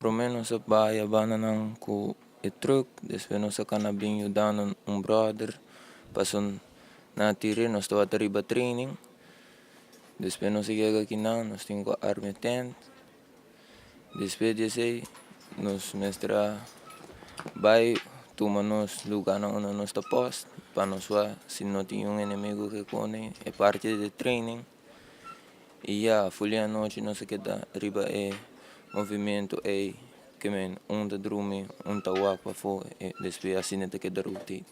Promé nos a bai a bandanan ku e trùk, despues nos a kana bin yudando un bròder paso nan a tir'é, nos tabata riba training, despues nos a yega akinan nos tin ku arma e tent, despues di esei nos mester a bai tuma nos lugánan unda nos ta pòst pa nos wak si no tin un enemigu ke kone e parti di training. I ya, ful e anochi nos a keda riba e movimentu ei, ke men un ta drumi, un ta wak pafó, despues asina ta keda rotate.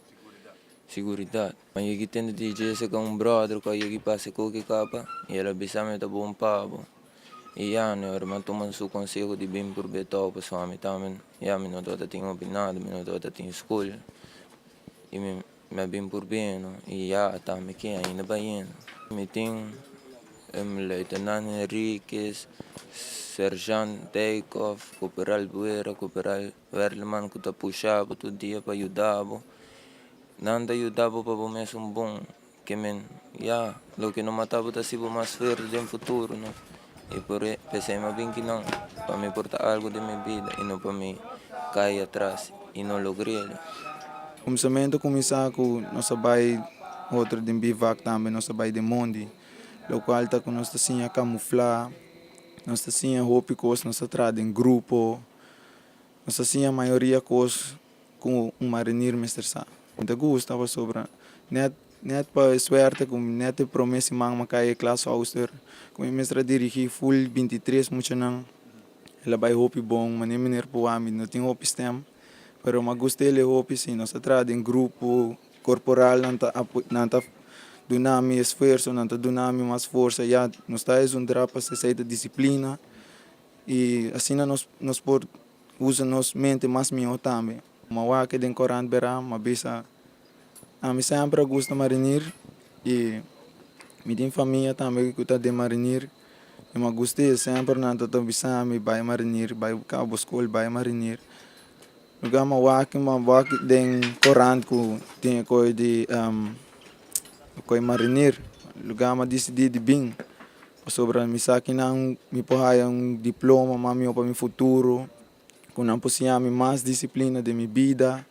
Siguridat. Mi a yegi tende di Jessica, un brother ku a yegi pasa e koki kaba, i el a bisa mi ta bon pa bo. I ya, mi ora mi a tuma su konseho di bin purbe tou, pasobra ami tambe ya mi no tabata tin hopi nada, mi no tabata tin skol, i mi. Mi a bin por beno y ya ata mi ke ainda bayendo. Mi tin Luitenant Henriquez, Sergeant Dijkhoff, Corporal Buera, Corporal Werleman cu ta pusha bo tur dia pa yuda bo. Nan ta yuda bo pa bo mes un bon ke men ya loke no mata bo ta haci bo mas fuerte den futuro no. Y por pesey mi a bin kinan pa mi por ta algo den mi bida y no pa mi cay atras y no logr'el. Kuminsamentu kuminsá ku nos a bai otro den bivak tambe nos a bai den mondi, lokual ta ku nos ta siña kamuflá, nos ta siña hopi kos, nos ta traha den grupo, nos ta siña mayoria kos ku un marinir mester sa. Mi ta gusta pasobra nèt nèt pa e suerte ku nèt e promé siman mi a kai e klas ouster ku mi mester a dirigí ful 23 muchanan, el a bai hopi bon, manera meneer Poa mi no tin hopi stèm. Pero m'a gusta el e hopi si nos ta traha den grupo, korporal nan ta nan ta duna mi esfuerso, nan ta duna mi mas forsa ya nos ta es un drap pa esei ta disiplina i asina nos nos por usa nos mente mas mihó tambe. M'a wak den korant bera m'a bisa ami semper a gusta marinir i mi tin famia tambe ku ta den marinir i m'a gust'é semper nan ta ta bisa mi bai marinir bai kaba bo skol bai marinir. Lugar m'a wak m'a wak den korant ku tin e koi di koi marinir lugar m'a disidí di bin pasobra mi sa kinan mi por haya un diploma mas mihó pa mi futuro ku nan por siña mi mas disiplina den mi bida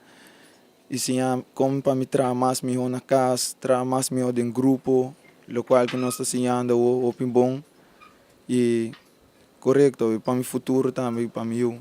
i siña kon pa mi traha mas mihó na kas, traha mas mihó den grupo, lokual ku nos ta siñando awor hopi bon i korekto pa mi futuro tambe i pa mi yu.